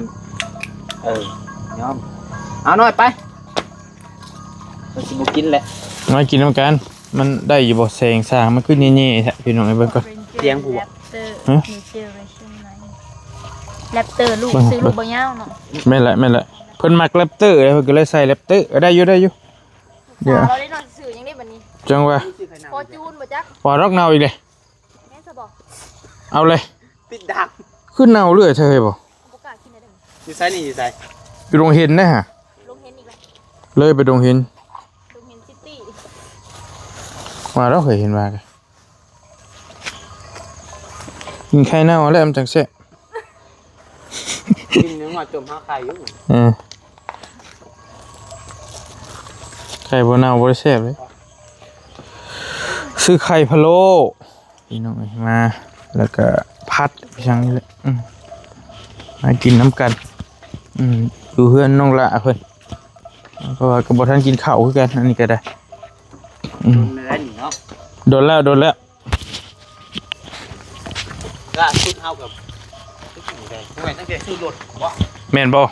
ເອີ ຍອມ ເອົາໜ້ອຍໄປ ມັນຊິບໍ່ກິນແຫຼະ ມາກິນນຳກັນ ມັນໄດ້ຢູ່ບໍ່? ແສງສາງມັນຄືແຍ່ໆແທ້ ພີ່ນ້ອງເອີຍ ເບິ່ງກ່ອນ ສຽງຜູ້ ຮະ? ແຣັບເຕີລູກ ເບິ່ງ ຊື່ລູກບໍ່ຍາວເນາະ ແມ່ນແຫຼະ ແມ່ນແຫຼະ ເພິ່ນມັກແຣັບເຕີ ເພິ່ນກໍເລີຍໃສ່ແຣັບເຕີ ເອີ ໄດ້ຢູ່ ໄດ້ຢູ່ ດຽວ ສາວເຮົາໄດ້ນອນຊື່ຫຍັງເດ້ບັດນີ້ ຈັ່ງວ່າ ຟໍຈູນບໍ່ຈັກ ວ່າດອກເນົ່າອີກເດ້ ແມ່ນຊະບໍ່? ເອົາເລີຍ ຕິດດັງ ຄືເນົ່າເລື້ອຍແທ້ເຮີ້ຍບໍ່? ບໍ່ກ້າກິນເດ້ ຢູ່ໃສນີ້ ຢູ່ໃສ? ຢູ່ດົງເຫັນເດ້ຫະ ດົງເຫັນອີກແລ້ວ ເລີຍໄປດົງເຫັນ ດົງເຫັນຊິຕີ້ ວ່າດອກເຄີຍເຫັນວ່າ ກິນໄຂ່ເນົ່າແລ້ວມັນຈັ່ງແຊບ ກິນເນື້ອງົວຕົ້ມຫາໄຂ່ຢູ່ ເອີ ໄຂ່ບໍ່ເນົ່າບໍ່ໄດ້ແຊບເລີຍ ຊື້ໄຂ່ພະໂລ້ ພີ່ນ້ອງເອີຍ ມາ ແລ້ວກໍຜັດຫຍັງນີ້ແຫຼະ ອືມ ມາກິນນຳກັນ ອືມ ຢູ່ເຮືອນນ້ອງຫຼ້າເພິ່ນ ເພາະວ່າກໍບໍ່ທັນກິນເຂົ້າຄືກັນ ອັນນີ້ກໍໄດ້ ອືມ ດົນແລ້ວນີ້ເນາະ ດົນແລ້ວ ດົນແລ້ວ ລ່າສຸດເຮົາກໍ ບໍ່ແມ່ນຕັ້ງແຕ່ຊື້ລົດບໍ່ ແມ່ນບໍ່?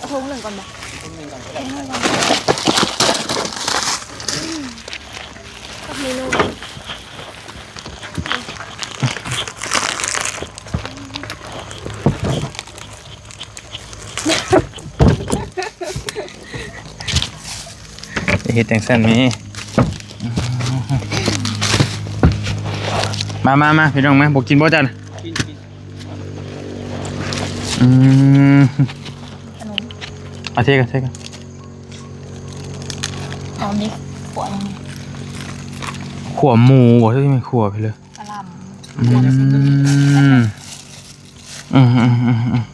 ເອົາຖົງໜຶ່ງກ່ອນບໍ່? ເຮັດຈັ່ງຊັ້ນແມ ມາ ມາ ມາ ພີ່ນ້ອງມາ ບໍ່ກິນບໍ່ຈັນ ກິນ ກິນ ອືມ ຂະໜົມ ເອົາເທກ່ອນ ເທກ່ອນ ເອົານີ້ ຂົ້ວ ຂົ້ວໝູບໍ່ ຫຼືແມ່ນຂົ້ວໄປເລີຍ ກະຫຼໍ່າ ອືມ ອືມ ອືມ ອືມ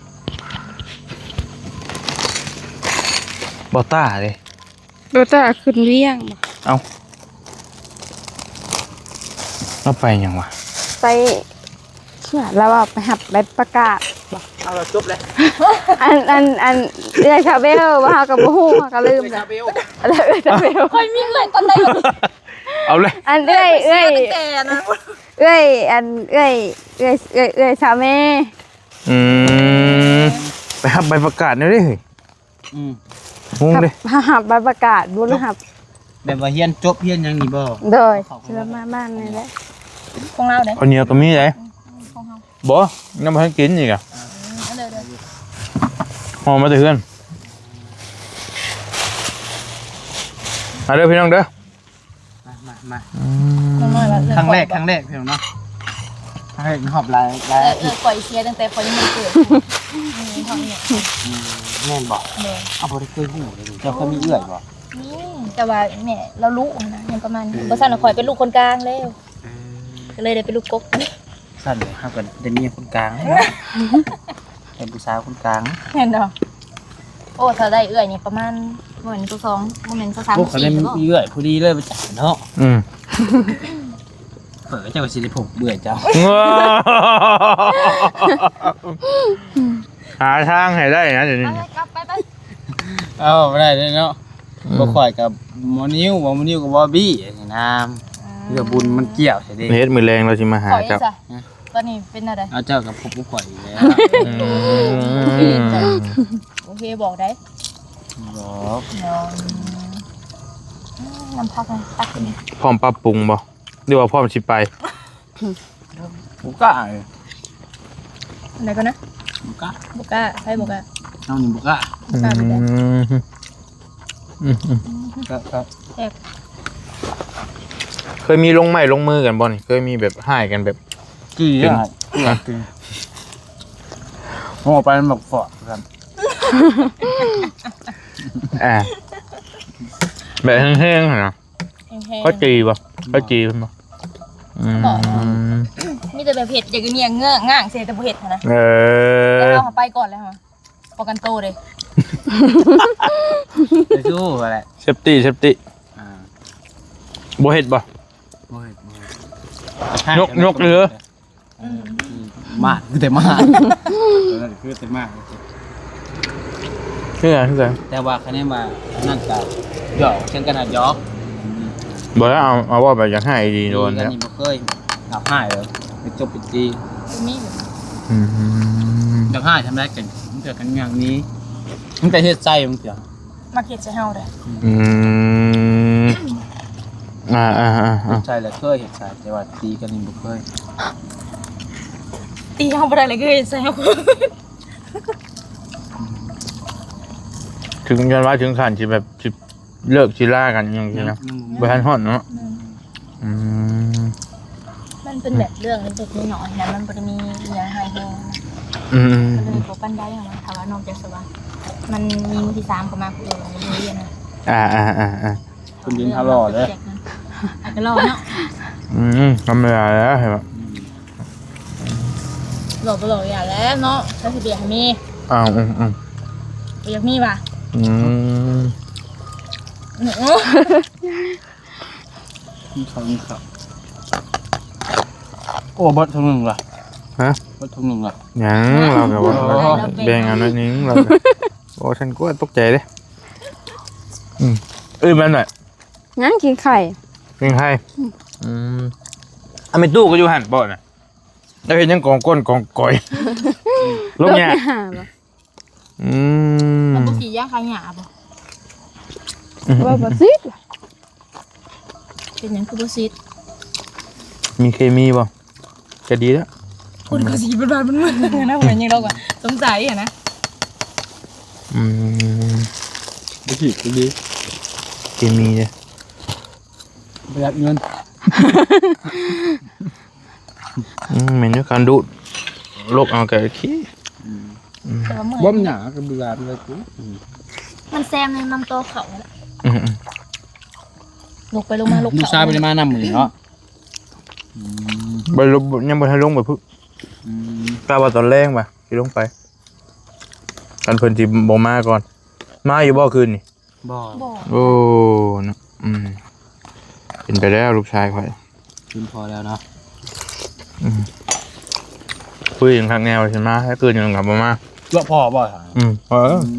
ບໍ່ຕ້າເດ້ ບໍ່ຕ້າຂຶ້ນວຽງບໍ່ ເອົ້າ ລາວໄປຫຍັງວະ ໄປ ເຊື່ອລາວວ່າໄປຮັບໃບປະກາດບໍ່ ເອົາລະຈົບເລີຍ ອັນ ອັນ ອັນ ເອື້ອຍຊາເບວ ວ່າເຮົາກໍບໍ່ຮູ້ ເຮົາກໍລືມແລ້ວ ເອື້ອຍຊາເບວ ຂ້ອຍມີເອື້ອຍຕອນໃດ ເອົາເລີຍ ອັນເອື້ອຍ ເອື້ອຍ ເອື້ອຍ ອັນເອື້ອຍ ເອື້ອຍ ເອື້ອຍ ເອື້ອຍຊາເມ ອືມ ໄປຮັບໃບປະກາດແນວໃດເຮີ້ຍ ອືມ ງົງເດ້ ຮັບ ຮັບໃບປະກາດ ບໍ່ໄດ້ຮັບ ແບບວ່າຮຽນຈົບຮຽນຫຍັງນີ້ບໍ່ ໂດຍ ເຂົ້າມາບ້ານນີ້ແຫຼະ ຂອງລາວເດ້ ເຂົ້າໜຽວກໍມີເດ້ ຂອງເຮົາ ບໍ່ ຍັງບໍ່ທັນກິນອີກອະ ເອີ ເອົາເລີຍ ເດີ ເອົາມາແຕ່ເຮືອນ ມາເດີພີ່ນ້ອງເດີ ມາ ມາ ມາ ອືມ ນ້ອງນ້ອຍວ່າເອື້ອຍ ຄັ້ງແລກ ຂ້ອຍບໍ່ ຄັ້ງແລກພີ່ນ້ອງເນາະ ຄັ້ງແລກໃນຮອບຫຼາຍ ຫຼາຍ ເອື້ອຍ ເອື້ອຍຂ້ອຍເສຍຕັ້ງແຕ່ຂ້ອຍຍັງບໍ່ເກີດ ອືມ ເທົ່ານີ້ ອືມ ແມ່ນບໍ່? ໂດຍ ເຮົາບໍ່ໄດ້ເຄີຍຮູ້ເລີຍ ເຈົ້າເຄີຍມີເອື້ອຍບໍ່? ມີ ແຕ່ວ່າແມ່ລາວລຸນະ ຍັງປະມານນີ້ ເອີ ບໍ່ຊັ້ນຂ້ອຍເປັນລູກຄົນກາງແລ້ວ ເອີ ກໍເລີຍໄດ້ເປັນລູກກົກ ຊັ້ນເຮົາກໍໄດ້ເມຍຄົນກາງເນາະ ເປັນຜູ້ສາວຄົນກາງ ແມ່ນດອກ ໂອ້ ຖ້າໄດ້ເອື້ອຍນີ້ປະມານ ບໍ່ແມ່ນຊາວສອງ ບໍ່ແມ່ນຊາວສາມ ໂອ້ ຄັນໄດ້ເອື້ອຍພໍດີເລີຍເນາະ ອືມ ເອີ ເຈົ້າກໍຊິໄດ້ພົບເອື້ອຍເຈົ້າ ຫາທາງໃຫ້ໄດ້ນະ ດຽວນີ້ ໄປ ໄປ ໄປ ເອົາ ບໍ່ໄດ້ເດ້ເນາະ ອືມ ບໍ່ຂ້ອຍກັບໝໍນິວ ບໍ່ໝໍນິວກັບບອບບີ້ ນະ ອ່າ ເລື່ອງບຸນມັນກ່ຽວໃສ່ເດ້ ເຮັດມື້ແລງລາວຊິມາຫາເຈົ້າ ຂ້ອຍເດ້ຊະ ຕອນນີ້ເປັນແນວໃດ? ອ້າວ ເຈົ້າກໍພົບກັບຂ້ອຍອີກແລ້ວ ອືມ ໂອເຄ ບອກໄດ້ ບອກ ອືມ ນ້ຳຜັກນະ ຕັກຂຶ້ນ ພ້ອມປັບປຸງບໍ່ ຫຼືວ່າພ້ອມຊິໄປ? ບໍ່ກ້າເລີຍ ອັນໃດກ່ອນນະ? ບໍ່ກ້າ ບໍ່ກ້າ ໃຜບໍ່ກ້າ? ເຮົານີ້ບໍ່ກ້າ ບໍ່ກ້າ ອືມ ເປັນໃດ? ອືມ ອືມ ແຊບ ແຊບ ເຄີຍມີລົງໄມ້ລົງມືກັນບໍ່ນີ້? ເຄີຍມີແບບຮ້າຍກັນແບບ ຈີ່ ເປັນ ອ່ະ ຈີ່ ໂອ້ ໄປມັນບັກຟອດກັນ ອ່າ ແບບແຮງໆຫັ້ນນະ ແຮງໆ ເຂົາຈີ່ບໍ່? ເຂົາຈີ່ເພິ່ນບໍ່? ອືມ ບອກ ມີແຕ່ແບບເຮັດ ຢາກເງື້ອງໆໃສ່ ແຕ່ບໍ່ເຮັດຫັ້ນນະ ເອີ ແຕ່ເຮົາໄປກ່ອນແລ້ວ ປ້ອງກັນໂຕເດ້ ໄປສູ້ຫັ້ນແຫຼະ ເຊຟຕີ້ ເຊຟຕີ້ ອ່າ ບໍ່ເຮັດບໍ່? ບໍ່ເຮັດ ບໍ່ເຮັດ ຍົກ ຍົກເລີຍ ອືມ ມາດ ຄືແຕ່ມາດ ເອີ ຄືແຕ່ມາດ ຄືຫຍັງ ຄືຫຍັງ? ແຕ່ວ່າຄະແນນວ່າ ອັນນັ້ນກໍຫຍອກ ຈັ່ງກັນຫາຫຍອກ ບໍ່ແລ້ວ ເອົາ ເອົາເວົ້າແບບຢາກຮ້າຍດີໂດນແລ້ວ ນີ້ບໍ່ເຄີຍ ຢາກຮ້າຍເລີຍ ໄປຈົບໄປຕີ ບໍ່ມີ ອືມ ຢາກຮ້າຍທຳໄດ້ກັນ ມັນເທື່ອກັນຢ່າງນີ້ ມັນໄປເຮັດໃສ່ ມັນເທື່ອ ມັກເຮັດໃສ່ເຮົາເດ້ ອືມ ອ່າໆໆໆ ເຮັດໃສ່ລະເຄີຍ ເຮັດໃສ່ ແຕ່ວ່າຕີກັນນີ້ບໍ່ເຄີຍ ຕີເຮົາບໍ່ໄດ້ລະເຄີຍເຮັດໃສ່ເຮົາ ເຖິງ ຢ້ານວ່າເຖິງຂັ້ນຊິແບບ ຊິເລີກຊິລາກັນຫຍັງຊີ້ນະ ຍັງ ຍັງບໍ່ ບໍ່ທັນຮອດເນາະ ອືມ ອືມ ມັນເປັນແບບເລື່ອງເລັກໆນ້ອຍໆນະ ມັນບໍ່ໄດ້ມີອີ່ຫຍັງຮ້າຍແຮງ ອືມ ກໍເລີຍບໍ່ປານໃດຫັ້ນນະ ຖ້າວ່ານອກຈາກສະຫວັນ ມັນມີມືທີສາມເຂົ້າມາ ຄືເອີ ບໍ່ເລີຍນະ ອ່າໆໆໆ ຄົນຍິງເຮົາຫຼໍ່ເດ້ ອາດຈະຫຼໍ່ເນາະ ອືມ ທຳມະດາແລ້ວ ເຫັນບໍ່ ອືມ ຫຼໍ່ບໍ່ຫຼໍ່ຢ່າແລ້ວເນາະ ຖ້າຊິເບຍໃຫ້ມີ ອ້າວ ອືມໆ ບໍ່ຢາກມີຫວາ ອືມ ກິນເຂົ້າ ກິນເຂົ້າ ໂອ້ ເບິດຖົງໜຶ່ງລະ ຮະ ເບິດຖົງໜຶ່ງລະ ຍັງ ລາວກໍວ່າ ໂອ້ ແບ່ງເອົາໜ້ອຍໜຶ່ງ ລາວກໍ ໂອ້ ສັນກວດຕົກໃຈເດ້ ອືມ ເອີ ແມ່ນແຫຼະ ຍັງກິນໄຂ່ ກິນໄຂ່ ອືມ ອືມ ອາ ແມ່ຕູ້ກໍຢູ່ຫັ້ນບໍ່ນະ? ລາວເຮັດຫຍັງກອງກົ້ນກອງກອຍ ລົງຫຍ້າ ລົງຫຍ້າບໍ່? ອືມ ມັນບໍ່ສີດຢາຂ້າຫຍ້າບໍ່? ວ່າບໍ່ສີດ ເປັນຫຍັງຄືບໍ່ສີດ? ມີເຄມີບໍ່? ກະດີແລ້ວ ຄົນກໍສີດເບິດບາດເບິດເມືອງນະ ເພິ່ນຍັງລອກວ່າສົງໄສຫັ້ນນະ ອືມ ບໍ່ສີດກໍດີ ເຄມີເດ້ ປະຢັດເງິນ ອືມ ແມ່ນຢູ່ ຄັນດູດລົກເອົາກໍໂອເຄ ອືມ ອືມ ແຕ່ວ່າເມື່ອຍ ບໍ່ມີຫຍັງ ກໍບໍ່ວ່າເລີຍ ອືມ ມັນແຊມໃນນຳຕໍ່ເຂົ້າຫັ້ນແຫຼະ ອືມໆ ລົກໄປລົງມາ ລົກເຂົ້າ ລູກຊາຍບໍ່ໄດ້ມານຳມື້ນີ້ເນາະ ອືມ ບໍ່ໄດ້ລົງ ຍັງບໍ່ທັນລົງໄປພຸ້ນ ອືມ ກະວ່າຕອນແລງວ່າຊິລົງໄປ ຄັນເພິ່ນຊິບໍ່ມາກ່ອນ ມາຢູ່ບໍ່ຄືນນີ້? ບໍ່ ບໍ່ ໂອ້ ເນາະ ອືມ ເປັນໄປແລ້ວລູກຊາຍຂ້ອຍ ຄືນພໍແລ້ວເນາະ ອືມ ຄຸຍກັນຄັກແນວຊິມາ ແລ້ວຄືນຍັງກັບບໍ່ມາ ຕົວະພໍບໍ່? ອືມ ພໍ ອືມ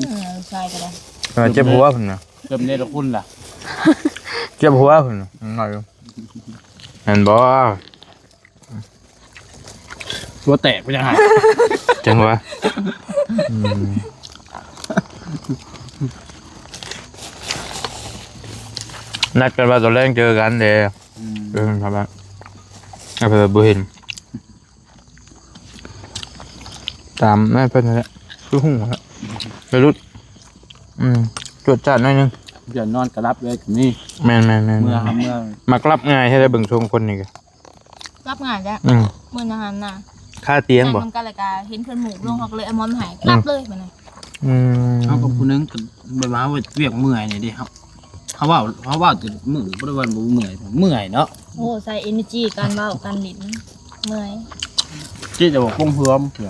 ເອີ ລູກຊາຍກໍໄດ້ ເອີ ເຈັບຫົວພຸ້ນນະ ເຈັບເນລະຄຸນລະ ເຈັບຫົວພຸ້ນນະ ໜ້ອຍຢູ່ ແມ່ນບໍ່? ຫົວແຕກໄປຈັ່ງໃດ ຈັ່ງຫວະ ອືມ ນັດກັນວ່າຕອນແລງເຈີກັນເດ້ ອືມ ເອີ ຄັບ ເພິ່ນບໍ່ເຫັນ ຕາມນັ້ນເພິ່ນຫັ້ນແຫຼະ ຄືຮູ້ແລ້ວ ໄປລຸດ ອືມ ຈວດຈາດໜ້ອຍໜຶ່ງ ດຽວນອນກໍຫຼັບເລີຍກໍມີ. ແມ່ນໆໆໆ ເມື່ອຫາເມື່ອ ມັກຫຼັບງ່າຍແທ້ເບິ່ງຊົງຄົນນີ້ກໍ ຫຼັບງ່າຍແລ້ວ. ອືມ ມື້ນະຫັ້ນນະ ຄາຕຽງບໍ່? ນັ່ງນຳກັນແລ້ວກໍເຫັນເພິ່ນໝູບລົງ ເຮົາກໍເລີຍເອົາໝອນໃຫ້ ອືມ ຫຼັບເລີຍບັດນັ້ນ. ອືມ ເຮົາກັບຜູ້ໜຶ່ງກໍແບບວ່າເຮັດວຽກເມື່ອຍນີ້ເດ້ ເຮົາ ເຮົາເວົ້າ ເຮົາເວົ້າແຕ່ມື້ ບໍ່ໄດ້ວ່າບໍ່ເມື່ອຍ ເມື່ອຍເນາະ. ໂອ້ ໃຊ້ເອເນີຈີການເວົ້າການຫຼິ້ນ ເມື່ອຍ ຈິດຈະບໍ່ຄົງເຮືອມເທື່ອ.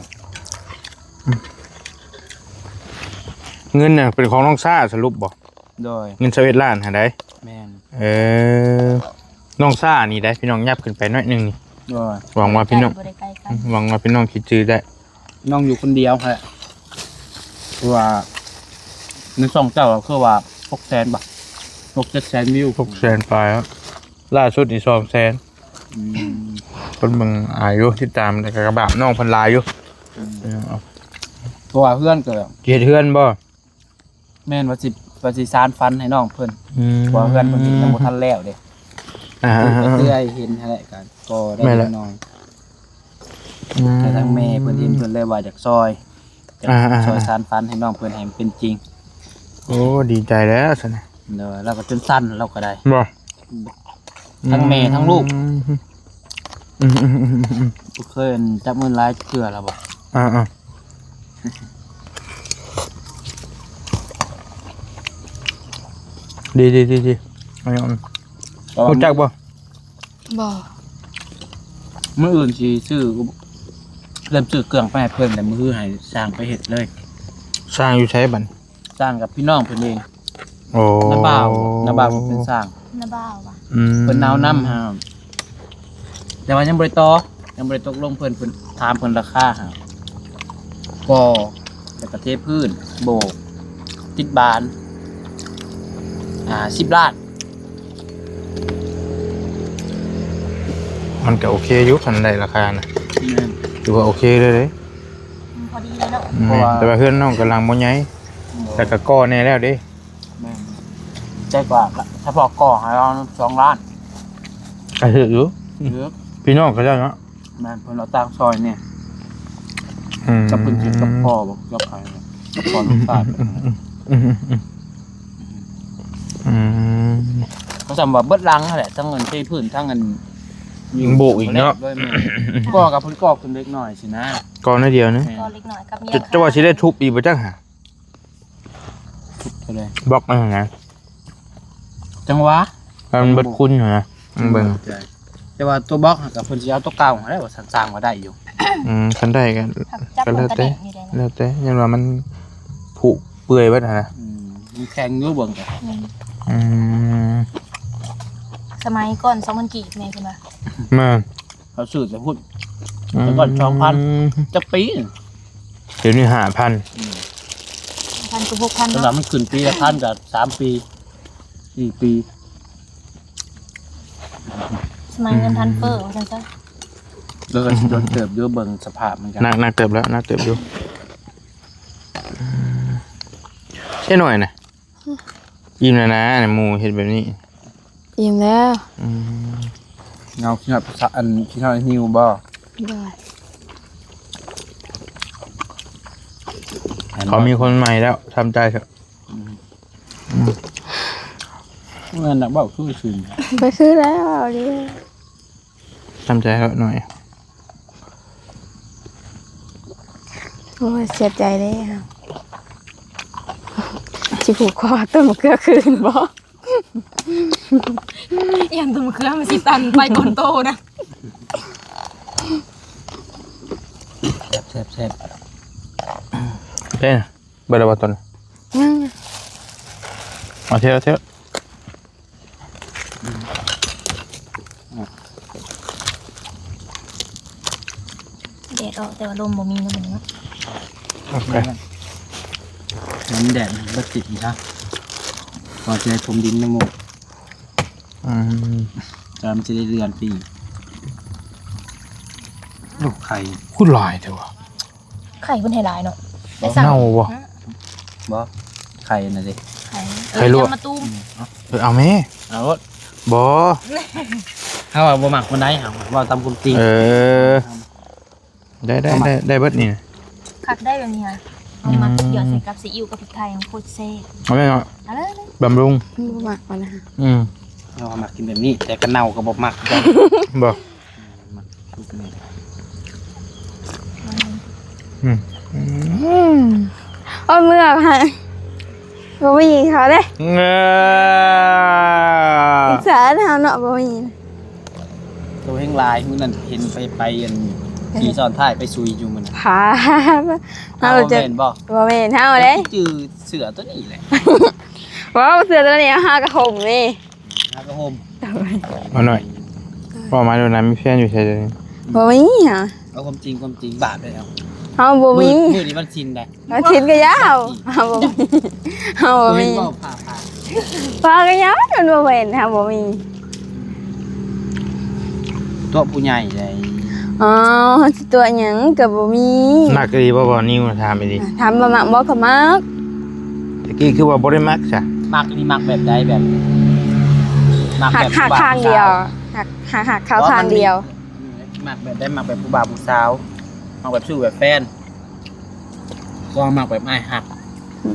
ເງິນນະເປັນຂອງນ້ອງຊາສະຫຼຸບບໍ່? ໂດຍ ເງິນຊາວເອັດລ້ານຫັ້ນໃດ໋. ແມ່ນ ເອີ ນ້ອງຊານີ້ໄດ໋ ພີ່ນ້ອງ ຫຍັບຂຶ້ນໄປໜ້ອຍໜຶ່ງນີ້. ໂດຍ ຫວັງວ່າພີ່ນ້ອງ ບໍ່ໄດ້ໃກ້ກັນ ຫວັງວ່າພີ່ນ້ອງຄິດຈື່ໄດ້. ນ້ອງຢູ່ຄົນດຽວຫັ້ນແຫຼະ ເພາະວ່າໃນຊ່ອງເຈົ້າກໍຄືວ່າຫົກແສນບໍ່ ຫົກເຈັດແສນວິວ ຫົກແສນປາຍແລ້ວ ລ່າສຸດນີ້ສອງແສນ. ອືມ ຄົນເບິ່ງຫຼາຍຢູ່ ຕິດຕາມ ແຕ່ກໍບາບນ້ອງເພິ່ນຫຼາຍຢູ່. ອືມ ເອີ ເອົາ ເພາະວ່າເຮືອນກໍ ເຮັດເຮືອນບໍ່? ແມ່ນ ວ່າຊິ ວ່າຊິສານຝັນໃຫ້ນ້ອງເພິ່ນ. ອືມ ເພາະວ່າເຮືອນເພິ່ນຍັງບໍ່ທັນແລ້ວເດ້. ອ່າໆໆ ເອື້ອຍເຫັນຫັ້ນແຫຼະ ກໍ ກໍໄດ້ ແມ່ນແຫຼະ ເລັກນ້ອຍ. ອືມ ແຕ່ທາງແມ່ເພິ່ນເຫັນ ເພິ່ນເລີຍວ່າຢາກຊ່ອຍ ຢາກ ອ່າໆໆ ຊ່ອຍສານຝັນໃຫ້ນ້ອງເພິ່ນໃຫ້ມັນເປັນຈິງ. ໂອ້ ດີໃຈແລ້ວຊັ້ນນະ. ໂດຍ ລາວກໍຈົນສັ່ນ ລາວກໍໄດ້ ບໍ່? ທັງແມ່ທັງລູກ. ອືມ ອືມໆໆໆໆ ບໍ່ເຄີຍຈັບເງິນຫຼາຍເທື່ອລະບໍ່? ອ່າໆ ດີໆໆໆ ອັນນີ້ ຮູ້ຈັກບໍ່? ບໍ່. ມື້ອື່ນຊິຊື້ ເລີ່ມຊື້ເຄື່ອງໄປໃຫ້ເພິ່ນ ແລ້ວມື້ຮືໃຫ້ຊ່າງໄປເຮັດເລີຍ. ຊ່າງຢູ່ໃສບັດ? ສ້າງກັບພີ່ນ້ອງເພິ່ນເອງ. ໂອ້ ນ້າບ່າວ ນ້າບ່າວເປັນຊ່າງ. ນ້າບ່າວວ່າ ອືມ ເພິ່ນເອົານຳຫາ ແຕ່ວ່າຍັງບໍ່ໄດ້ຕໍ່ ຍັງບໍ່ໄດ້ຕົກລົງເພິ່ນ ເພິ່ນ ຖາມເພິ່ນລາຄາຫາ ກໍ ແລ້ວກໍເທພື້ນ ໂບກ ຕິດບານ ອ່າ ສິບລ້ານ. ມັນກໍໂອເຄຢູ່ ຄັນໄດ້ລາຄານະ. ແມ່ນ ຖືວ່າໂອເຄເລີຍເດ້. ອືມ ພໍດີເລີຍເນາະ. ແມ່ນ ເພາະວ່າ ແຕ່ວ່າເຮືອນນ້ອງກຳລັງບໍ່ໃຫຍ່ ໂດຍ ແລ້ວກໍກໍ່ແນ່ແລ້ວເດ້. ແມ່ນ ແຕ່ວ່າສະເພາະກໍ່ໃຫ້ເຮົາສອງລ້ານ ກໍຖືກຢູ່ ຖືກ ພີ່ນ້ອງເຂົາເຈົ້າເນາະ. ແມ່ນ ເພິ່ນເອົາຕ່າງຊອຍນີ້. ອືມ ກັບເພິ່ນກິນກັບພໍ່ບໍ່ ກັບໃຜ ກັບພໍ່ນ້ອງຊາຍ. ອືມ ອືມ ກໍສ່ຳວ່າເບິດຫຼັງຫັ້ນແຫຼະ ທັງອັນເທພື້ນ ທັງອັນ ໂບກອີກເນາະ. ໂດຍ ແມ່ນ ກໍກັບເພິ່ນກໍຂຶ້ນເລັກນ້ອຍຊີ້ນະ ກໍໜ້ອຍດຽວນະ. ແມ່ນ ກໍເລັກນ້ອຍກັບເມຍ ຈະ ຈະວ່າຊິໄດ້ທຸບອີກບໍ່ຈັກຫາ? ທຸບເທົ່າໃດ? ບລັອກອັນນັ້ນນະ ຈັ່ງຫວະ ມັນເບິດຄຸນຫັ້ນນະ. ອືມ ເບິ່ງ ແຕ່ວ່າຕົວບລັອກຫັ້ນກໍເພິ່ນຊິເອົາຕົວເກົ່າຫັ້ນແຫຼະ ວ່າຊັ້ນ ສ້າງວ່າໄດ້ຢູ່. ອືມ ຄັນໄດ້ກໍ ຈັບ ກໍແລ້ວແຕ່ ມັນກະແໜ້ນຢູ່ໃດ໋ນະ ແລ້ວແຕ່ ຍັງວ່າມັນຜຸເປື່ອຍເບິດຫັ້ນນະ. ອືມ ມັນແຂງຢູ່ເບິ່ງກໍ ອືມ ອືມ ສະໄໝກ່ອນສອງພັນກີບແມ່ນບໍ່? ແມ່ນ ເຂົາຊື້ແຕ່ພຸ້ນ ອືມ ແຕ່ກ່ອນສອງພັນ ຈັກປີ ດຽວນີ້ຫ້າພັນ. ອືມ ຫ້າພັນກັບຫົກພັນ ຕອນນັ້ນ ເນາະ ມັນຂຶ້ນປີລະພັນ ກໍສາມປີ ສີ່ປີ. ສະໄໝເງິນພັນເຟີ້ ອືມ ວ່າຊັ້ນຊະ. ແລ້ວກໍຊິໂດນເຕີບຢູ່ ເບິ່ງສະພາບມັນກໍ ໜັກ ໜັກເຕີບແລ້ວ ໜັກເຕີບຢູ່. ອືມ ເຮັດໜ້ອຍນະ ອີ່ມແລ້ວນະ ໝູ່ເຮັດແບບນີ້. ອີ່ມແລ້ວ. ອືມ ເງົາ ຄິດຮອດ ອັນ ຄິດຮອດຫິວບໍ່? ໂດຍ ເຂົາມີຄົນໃໝ່ແລ້ວ ທຳໃຈເຖາະ. ອືມ ອືມ ແມ່ນນະ ເວົ້າຄືຊື່ ບໍ່ຄືແລ້ວ ເວົ້າດີ. ທຳໃຈເຖາະໜ້ອຍ. ໂອ້ຍ ເສຍໃຈເດ້ ຊິຜູກຄໍຕົ້ນມະເຂືອຄືນບໍ່? ຢ້ານຕົ້ນມະເຂືອມັນຊິຕັນໄປກ່ອນໂຕນະ. ແຊບໆໆ ເດ້. ເບິດແລ້ວບໍ່ຕົ້ນ? ຍັງ. ເອົາເທ ເອົາເທ. ແດດອອກ ແຕ່ວ່າລົມບໍ່ມີເນາະ ມື້ນີ້ເນາະ. ໂອເຄ ມັນແດດມັນບໍ່ຕິດນີ້ຊະ ພໍຊິໄດ້ຖົມດິນນຳໝູ່. ອືມ ແຕ່ວ່າມັນຊິໄດ້ເລື່ອນໄປອີກ. ໂອ້ ໄຂ່ ຄືຫຼາຍແທ້ວະ. ໄຂ່ເພິ່ນໃຫ້ຫຼາຍເນາະ. ໄດ້ສັ່ງ ເນົ່າບໍ່? ຮະ? ບໍ່ ໄຂ່ນັ້ນເດ້ ໄຂ່ ໄຂ່ລວກ ເອີ ຢາມາຕູມ. ອືມ ເອີ ເອົາແມ່ ເອົາໂລດ. ບໍ່ ເຮົາວ່າບໍ່ມັກປານໃດ ເຮົາເວົ້າຕາມຄວາມຈິງ. ເອີ ໄດ້ ໄດ້ ໄດ້ ໄດ້ເບິດນີ້. ຄັກໄດ໋ແບບນີ້ຫະ. ເອົາມາ ອືມ ຢອດໃສ່ກັບຊີອິ້ວກັບພິກໄທ ໂຄດແຊບ. ເອົາແມ່ນເນາະ ເອົາເລີຍ ບຳລຸງ. ບໍ່ມັກວ່ານະ. ອືມ ເຮົາມັກກິນແບບນີ້ ແຕ່ກະເນົ່າກໍບໍ່ມັກຄືກັນ. ບໍ່ ມັກກິນແບບນີ້. ອືມ ອືມ ໂອ້ຍ ເມື່ອຍ ບໍ່ມີເຂົາເດ້. ເອີ ອິດສາເຮົາເນາະ ບໍ່ມີ. ໂຕແຮງຫຼາຍ ມື້ນັ້ນເຫັນໄປ ໄປອັນຂີ່ຊ້ອນທ້າຍໄປຊຸຍຢູ່ມື້ນັ້ນ. ພາ ເຮົາ ເຮົາ ບໍ່ແມ່ນບໍ່? ບໍ່ແມ່ນເຮົາເດ້. ຈື່ເສື້ອໂຕນີ້ແຫຼະ. ເວົ້າເສື້ອໂຕນີ້ ຫາກະຫົ່ມນີ້ ຫາກະຫົ່ມ. ໂດຍ ເອົາໜ້ອຍ ເວົ້າມາໂດນນະ ມີແຟນຢູ່ໃສເດ? ບໍ່ມີຫາ. ເອົາຄວາມຈິງ ຄວາມຈິງ ບາດໄດ້ເອົາ. ເຮົາບໍ່ມີ. ມື້ ມື້ນີ້ວັນສິນໃດ. ອາທິດກະຍາວ ເຮົາບໍ່ມີ ເຮົາບໍ່ມີ. ເຫັນບໍ່ ພາ ພາ ພາກະຍາວ ມັນບໍ່ແມ່ນ ເຮົາບໍ່ມີ. ຕົວະຜູ້ໃຫຍ່ໃດ. ອໍ ເຮົາຊິຕົວະຫຍັງກະບໍ່ມີ. ມັກອີ່ຫຼີບໍ່ ບໍ່ນິວ ຖາມອີ່ຫຼີ. ຖາມວ່າມັກບໍ່ ກະມັກ. ຕະກີ້ຄືວ່າບໍ່ໄດ້ມັກຊະ. ມັກນີ້ມັກແບບໃດ? ແບບ ມັກແບບ ຮັກ ຮັກຂ້າງດຽວ ຮັກ ຮັກ ຮັກເຂົາຂ້າງດຽວ. ມັກແບບໃດ? ມັກແບບຜູ້ບ່າວຜູ້ສາວ ມັກແບບຊູ້ແບບແຟນ ກໍມັກແບບອ້າຍຮັກ.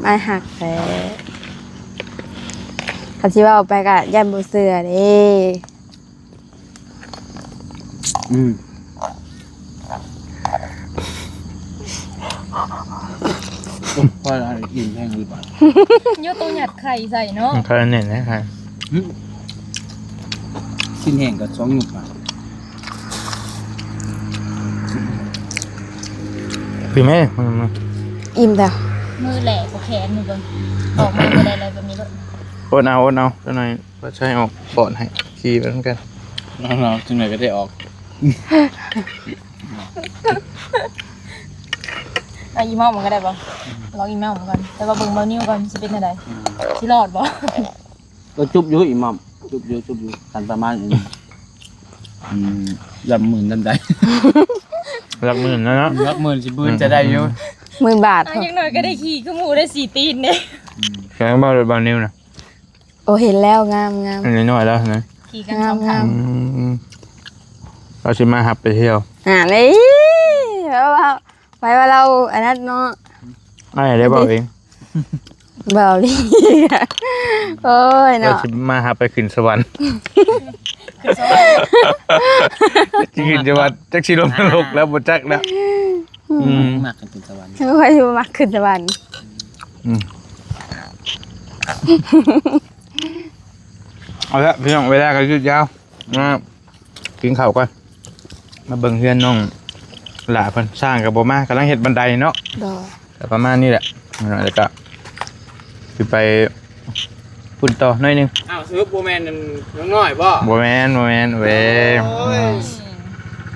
ອ້າຍຮັກແທ້ ຄັນຊິເວົ້າໄປກະຢ້ານບໍ່ເຊື່ອເດ້. ອືມ ໂອ້ຍ ພໍແລ້ວ ອີ່ມແຮງອີກບາດ. ໂຍ ໂຕຫຍັດໄຂ່ໃສ່ເນາະ ໄຂ່ແໜ້ນນະ. ຫຶ ຊິ້ນແຫ້ງກໍສອງຫຍຸບບາດ. ຄືແມ່ ອີ່ມແລ້ວ ມືແຫຼະບໍ່ແຂນ ມືເບິ່ງ ອອກມາບໍ່ໄດ້ແລ້ວ ແບບນີ້ໂລດ. ອົດເອົາ ອົດເອົາ ຈັກໜ່ອຍ ວ່າໃຊ້ອອກປ້ອນໃຫ້ ຂີ່ໄປນຳກັນ. ເອົາ ເອົາ ຈັ່ງໃດກໍໄດ້ອອກ. ເອົາອີ່ມອມມັນກໍໄດ້ບໍ່? ລອງອີ່ມອມມັນກ່ອນ ແຕ່ວ່າເບິ່ງເບົານິວກ່ອນ ຊິເປັນແນວໃດ? ອືມ ຊິລອດບໍ່? ກໍຈຸບຢູ່ອີ່ມອມ ຈຸບຢູ່ ຈຸບຢູ່ ຄັນປະມານ ອືມ ອືມ ຫຼັກໝື່ນນຳໃດ. ຫຼັກໝື່ນແລ້ວເນາະ ຫຼັກໝື່ນຊິບືນ ອືມ ຈະໄດ້ຢູ່ ໝື່ນບາດ. ອ່າ ຢ່າງໜ້ອຍກໍໄດ້ຂີ່ຄືໝູ່ ໄດ້ສີ່ຕີນເດ້. ອືມ ແຂງເບົາ ເບົານິວນະ. ໂອ ເຫັນແລ້ວ ງາມໆ ອັນນ້ອຍໆແລ້ວນະ ຂີ່ກັນສອງຂ້າງ. ອືມ ລາວຊິມາຮັບໄປທ່ຽວ. ອ່າ ນີ້ ເວົ້າ ໄປວ່າລາວອັນນັ້ນເນາະ. ອ້າຍໄດ້ເວົ້າເອງ ເວົ້າດີ. ໂອ້ຍເນາະ ວ່າຊິມາຮັບໄປຂຶ້ນສະຫວັນ. ຂຶ້ນສະຫວັນ ຊິຂຶ້ນສະຫວັນ ຈັກຊິລົງນະລົກແລ້ວ ບໍ່ຈັກແລ້ວ. ອືມ ມັກຂຶ້ນສະຫວັນ ຂ້ອຍຊິບໍ່ມັກຂຶ້ນສະຫວັນ. ອືມ ເອົາລະພີ່ນ້ອງ ເວລາກໍຢຸດຍາວ ມາກິນເຂົ້າກ່ອນ ມາເບິ່ງເຮືອນນ້ອງຫຼ້າເພິ່ນ. ຊ່າງກໍບໍ່ມາ ກຳລັງເຮັດບັນໄດເນາະ. ໂດຍ ກໍປະມານນີ້ແຫຼະ ແລ້ວກໍຊິໄປພຸ້ນຕໍ່ໜ້ອຍໜຶ່ງ. ອ້າວ ສະຫຼຸບບໍ່ແມ່ນນ້ອງນ້ອຍບໍ່? ບໍ່ແມ່ນ ບໍ່ແມ່ນເວີຍ. ໂອ້ຍ ອືມ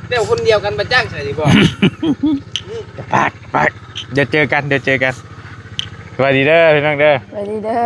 ແລ້ວຄົນດຽວກັນປະຈັກໃສບໍ່? ປາກ ປາກ ດຽວເຈີກັນ ດຽວເຈີກັນ. ສະບາຍດີເດີພີ່ນ້ອງເດີ ສະບາຍດີເດີ.